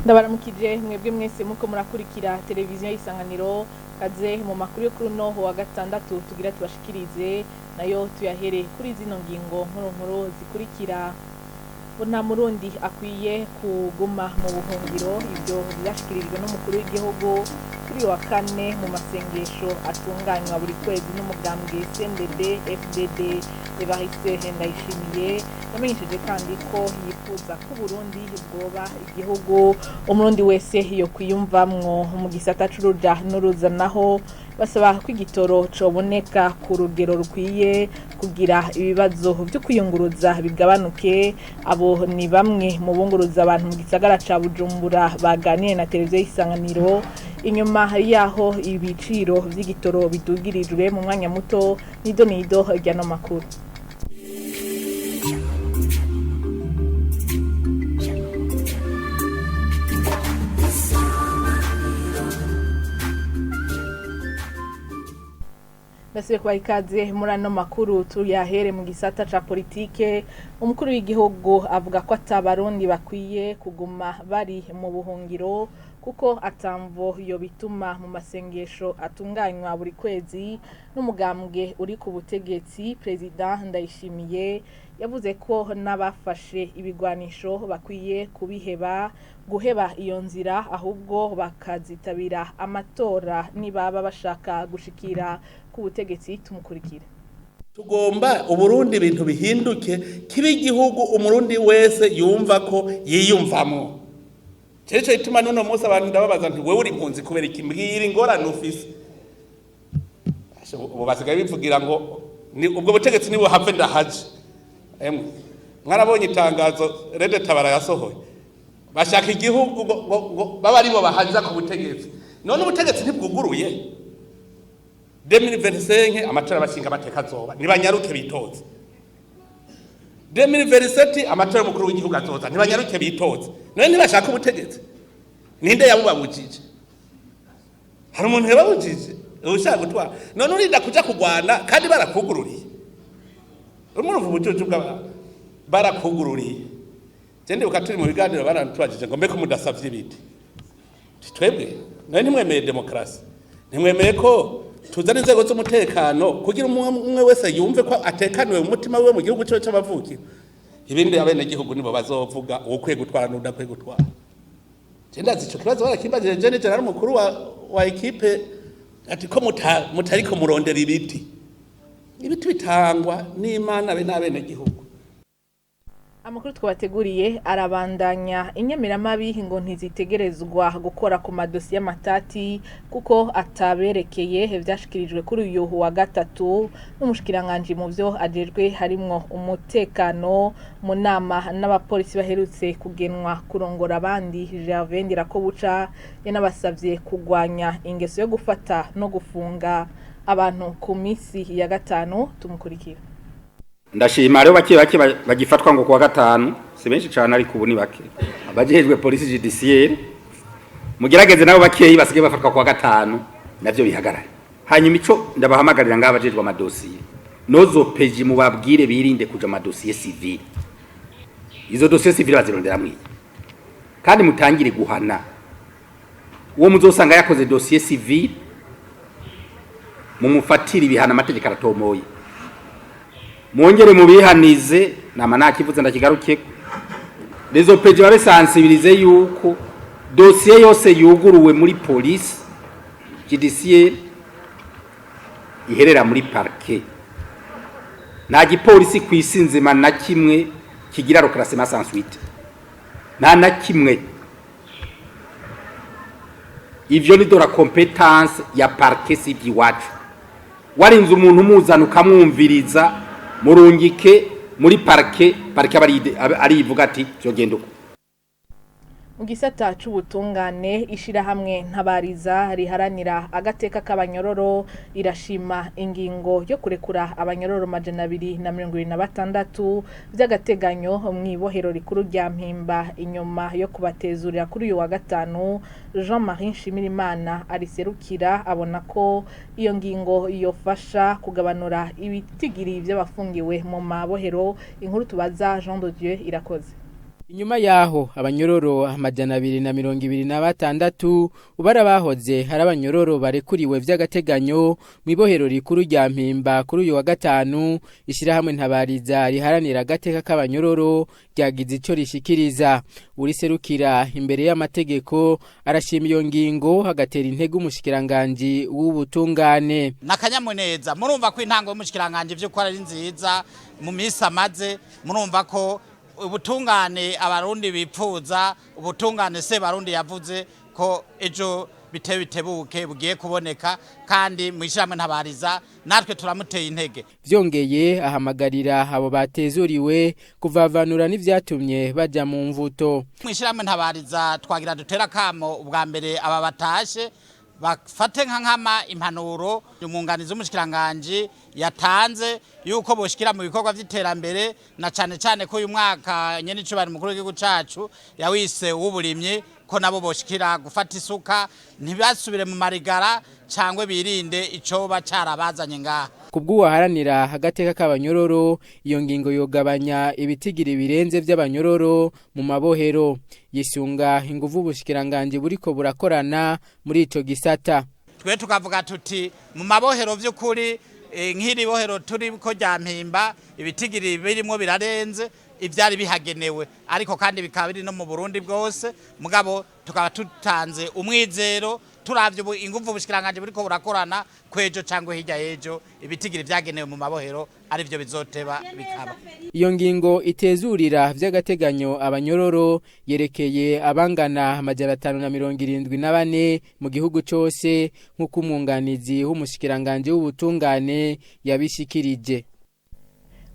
Ndabaramukije mwebwe mwese muko murakurikira televiziyo y'Isanganiro. Kaze mu makuru yo kuri uno wa gatandatu tugira tubashikirize, nayo tuyahere kuri zino ngingo nkuru nkuru zikurikira. Nta Murundi akwiye kuguma mu buhungiro. Ibyo byashikirijwe n'umukuru w'igihugu kuri uyu wa kane mu masengesho atunganywa buri kwezi n'umugambwe CNDD FDD. Evariste Ndayishimiye yamenyesheje kandi ko yifuza ko Uburundi bwoba igihugu Umurundi wese yo kwiyumvamwo. Mu gisata c'uruja n'uruza naho, basaba ko igitoro coboneka ku rugero rukwiye kugira ibibazo vyo kwiyunguruza bigabanuke. Abo ni bamwe mu bunguruza abantu mu gisagara ca Bujumbura baganiye na televiziyo y'Isanganiro inyuma yaho ibiciro vy'igitoro bidugirijwe mu mwanya muto. Nido nido ryano makuru. Ndasubiye kubaha ikaze muri ano makuru, tuyahere mu gisata ca politike. Umukuru w'igihugu avuga ko ata Barundi bakwiye kuguma bari mu buhungiro kuko atamvo yo bituma. Mu masengesho atunganywa buri kwezi n'umugambwe uri ku butegetsi, Perezida Ndayishimiye yavuze ko n'abafashe ibigwanisho bakwiye kubiheba, guheba iyo nzira, ahubwo bakazitabira amatora nibaba bashaka gushikira ku butegetsi. Tumukurikira. Tugomba Uburundi ibintu bihinduke, kibe igihugu Umurundi wese yumva ko yiyumvamo. Cyo gituma n'uno munsi abantu ndababaza nti: "Wewe uri impunzi kubera iki? Mbwira ingorane ufise." Ubu basigaye bivugira ngo ni ubwo butegetsi nibuhave ndahaje. Emwe, mwarabonye itangazo RED Tabara yasohoye, bashaka igihugu ngo baba aribo bahaza ku butegetsi. None ubutegetsi ntibwuguruye? 2025 amatora abashinga amateka azoba, nibanyaruke bitoze. 2027 amatora y'umukuru w'igihugu azoza, nibanyaruke bitoze. None ntibashaka ubutegetsi? Ninde yabubabujije? Hari umuntu yababujije ushaka gutwara? None urinda kuja kugwana kandi barakugururiye? Urumva ubucucu bw'abantu, barakugururiye. Je ndibuka turi mu biganiro, baranatubajije ngo: "Mbeko mudasavye ibiti?" Twebwe none ntimwemeye demokarasi? Ntimwemeye ko tuzana inzego z'umutekano kugira umwe umwe wese yumve ko atekaniwe mu mutima wiwe mu gihugu cyiwe c'amavukiro? Ibindi abenegihugu nibo bazovuga uwukwiye gutwara n'udakwiye gutwara. Je ndazi ico kibazo barakimbajije je nije nari umukuru wa équipe, ati ko mutariko murondera ibiti. Ibiti bitangwa n'Imana be n'abenegihugu. Amakuru twabateguriye arabandanya. Inyamiramabi ngo ntizitegerezwa gukora ku madosiye y'amatati kuko ataberekeye. Vyashikirijwe kuri uyu wa gatatu n'umushikiranganji mu vyo ajejwe harimwo umutekano, mu nama n'abapolisi baherutse kugenwa kurongora abandi. Gervais Ndirakobuca yanabasavye kugwanya ingeso yo gufata no gufunga abantu ku misi ya gatanu. Tumukurikira. Ndashima rero bake bake bagifatwa ngo kuwa gatanu, si benshi cyane ariko ubu ni bake. Abajejwe police judiciaire, mugerageze nabo bakeyi basigaye bafatwa kuwa gatanu navyo bihagarare. Hanyuma ico ndabahamagarira ngaho, abajejwe amadosiye nozo peji, mubabwire birinde kuja amadosiye civil. Izo dosiye civil bazirondera mwiye, kandi mutangire guhana uwo muzosanga yakoze dosiye civil, mumufatire ibihano, amategeko aratomoye. Mwongere mubihanize, nama nakivuze ndakigaruke, les OPJ babe sensibilisés yuko dosiye yose yuguruwe muri police judiciaire iherera muri parquet. Nta gipolisi ku isi nzima na kimwe kigira reclassement sans suite, nta na kimwe. Ivyo ni de la compétence ya parquet, si iwacu. Warinze umuntu umuzana ukamwumviriza, murungike muri parquet, parquet aba arivuga ati vyogenda uko. Mu gisata c'ubutungane, ishirahamwe Ntabariza riharanira agateka k'abanyororo rirashima ingingo yo kurekura abanyororo 226 vy'agateganyo mw'ibohero rikuru rya Mpimba inyuma yo kubatezurira kuri uyu wa gatanu. Jean Marie Nshimirimana ariserukira abona ko iyo ngingo yofasha kugabanura ibitigiri vy'abafungiwe mu mabohero. Inkuru tubaza Jean de Dieu Irakoze. Inyuma yaho abanyororo 226 ubara bahoze hari abanyororo barekuriwe vy'agateganyo mw'ibohero rikuru rya Mpimba kuri uyu wa gatanu, ishirahamwe Ntabariza riharanira agateka k'abanyororo ryagize ico rishikiriza. Uriserukira imbere y'amategeko arashima iyo ngingo, agatera intege umushikiranganji w'ubutungane. Nakanyamuneza, murumva ko intango y'umushikiranganji vy'uko ari nziza mu minsi amaze, murumva ko ubutungane abarundi bipfuza, ubutungane se barundi yavuze ko ejo bitewe bitebuke bugiye kuboneka, kandi mw'ishirahamwe Ntabariza natwe turamuteye intege. Vyongeye ahamagarira abo batezuriwe kuvavanura n'ivyatumye baja mu mvuto. Mw'ishirahamwe Ntabariza twagira dutera kamo ubwa mbere aba batashe bafate nka nkama impanuro umwunganizi w'umushikiranganji yatanze yuko boshikira mu bikorwa vy'iterambere, na cane cane ko uyu mwaka nyene icubahiro mukuru w'igihugu cacu yawise uw'uburimyi, ko nabo boshikira gufata isuka ntibasubire mu marigara cangwe birinde icoba carabazanye ngaha. Kubw'uwaharanira agateka k'abanyororo, iyo ngingo yogabanya ibitigiri birenze vy'abanyororo mu mabohero, yisunga inguvu ubushikiranganji buriko burakorana muri ico gisata. Twe tukavuga tuti mu mabohero vy'ukuri, nk'iri bohero turi ko rya Mpimba ibitigiri birimo birarenze ivyari bihagenewe, ariko kandi bikaba biri no mu Burundi bwose, mugabo tukaba tutanze umwizero turavye inguvu ubushikiranganji buriko burakorana kwejo cangwe hirya yejo ibitigiri vyagenewe mu mabohero ari byo bizoteba bikaba. Iyo ngingo itezurira vy'agateganyo abanyororo yerekeye abangana 574 mu gihugu cose, nk'uko umwunganizi w'umushikiranganji w'ubutungane yabishikirije.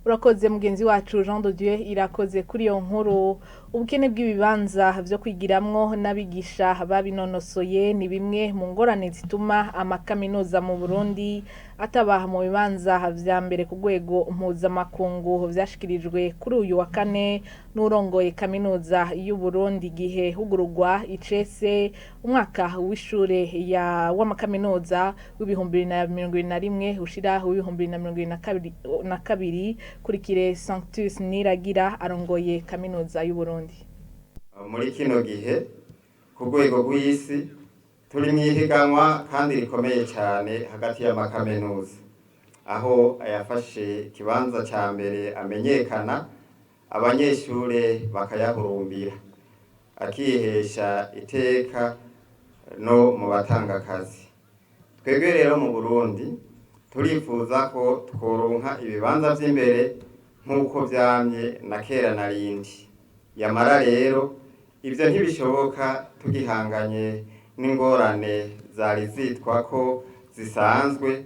Urakoze mugenzi wacu Jean de Dieu Irakoze kuri iyo nkuru. Ubukene bw'ibibanza vyo kwigiramwo n'abigisha babinonosoye ni bimwe mu ngorane zituma amakaminuza mu Burundi ataba mu bibanza vya mbere ku rwego mpuzamakungu, vyashikirijwe kuri uyu wa kane n'urongoye kaminuza y'u Burundi gihe hugururwa icese umwaka w'ishure ya w'amakaminuza w'2021 ushira w'2022. Kurikire Sanctus Niragira arongoye kaminuza y'u Burundi. Muri kino gihe ku rwego rw'isi turi mu ihiganwa kandi rikomeye cyane hagati y'amakaminuza, aho ayafashe ikibanza cya mbere amenyekana, abanyeshure bakayahurumbira, akihesha iteka no mu batanga akazi. Twebwe rero mu Burundi turifuza ko tworonka ibibanza vy'imbere nk'uko vyamye na kera na rindi. Yamara rero ivyo ntibishoboka tugihanganye n'ingorane zari zitwa ko zisanzwe,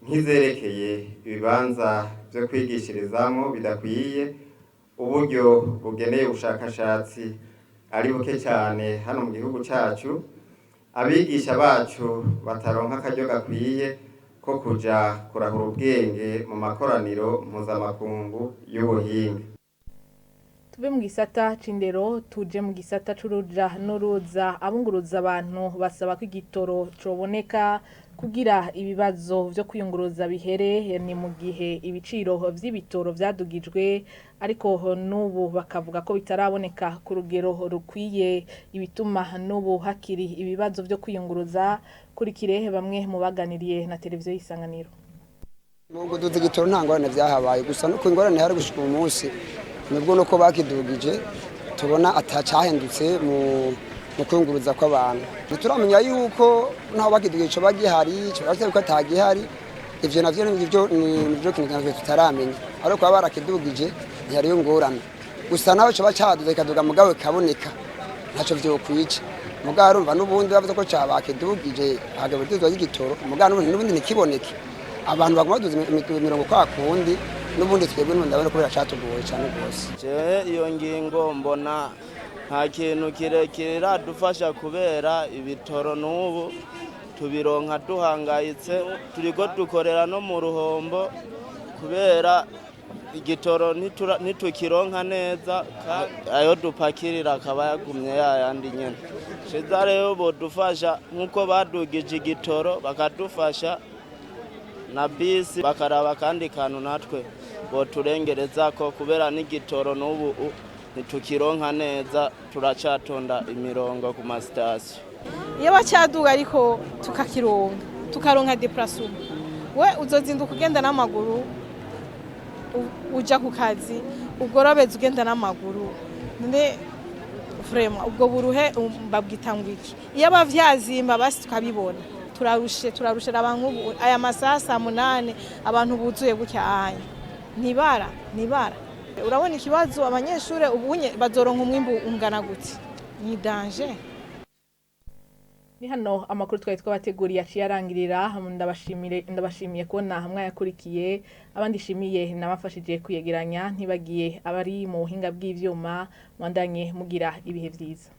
nk'izerekeye ibibanza vyo kwigishirizamwo bidakwiye, uburyo bugeneye ubushakashatsi ari buke cyane hano mu gihugu cacu, abigisha bacu bataronka akaryo gakwiye ko kuja kurahura ubwenge mu makoraniro mpuzamakungu y'ubuhinga. Tuve mu gisata c'indero tuje mu gisata c'uruja n'uruza. Abunguruza abantu basaba ko igitoro coboneka kugira ibibazo vyo kwiyunguruza bihere. Ni mu gihe ibiciro vy'ibitoro vyadugijwe, ariko n'ubu bakavuga ko bitaraboneka ku rugero rukwiye, ibituma n'ubu hakiri ibibazo vyo kwiyunguruza. Kurikire bamwe mu baganiriye na televiziyo y'Isanganiro. Mu kuduza igitoro nta ngorane vyahabaye, gusa nuko ingorane hari gushika uyu munsi nibwo nuko bakidugije tubona atacahindutse mu kwiyunguruza kw'abantu. Ntituramenya yuko naho bakidugije coba gihari, coba ko atagihari, ivyo navyo nivyo kintu natwe tutaramenya, ariko kuba barakidugije ntihariyo ngorane. Gusa naho coba caduze kikaduga mugabo kaboneka ntaco vyokwica. Mugabo urumva n'ubundi bavuze ko cabakidugije hagabo duzwa y'igitoro, mugabo n'ubundi ntikiboneke, abantu baguma baduza imirongo kwa kundi, n'ubundi twebwe ndabona ko biracatugoye cyane rwose. Jewe iyo ngingo mbona nta kintu kirekire iradufasha, kubera ibitoro n'ubu tubironka duhangayitse, turiko dukorera no mu ruhombo kubera igitoro ntitukironka neza, ayo dupakirira akaba yagumye yayandi nyene. Ciza rero bodufasha nk'uko badugije igitoro bakadufasha na bisi, bakaraba kandi kantu natwe boturengerezako, kubera n'igitoro n'ubu Ntitukironka neza, turacatonda imirongo ku masitasiyo. Iyo bacyaduga ariko tukakironka, tukaronka déplacement. We uzozinduka ugenda n'amaguru, uja ku kazi, ugorobeza ugenda n'amaguru. None vraiment ubwo buruhe babwita ngo iki? Iyo abavyazimba basi tukabibona. Turarushe, turarushe. Abantu ubu aya masaha saa 8 abantu buzuye gutya anya, nibara nibara. Urabona ikibazo abanyeshure ubunye bazoronka umwimbu ungana gute? Ni danger. Ni hano amakuru twari twabateguriye aciye arangirira. Ndabashimire, ndabashimiye kubona mwayakurikiye. Abandi shimiye nabafashije kuyegeranya, ntibagiye abari mu buhinga bw'ivyuma. Mwandanye mugira ibihe vyiza.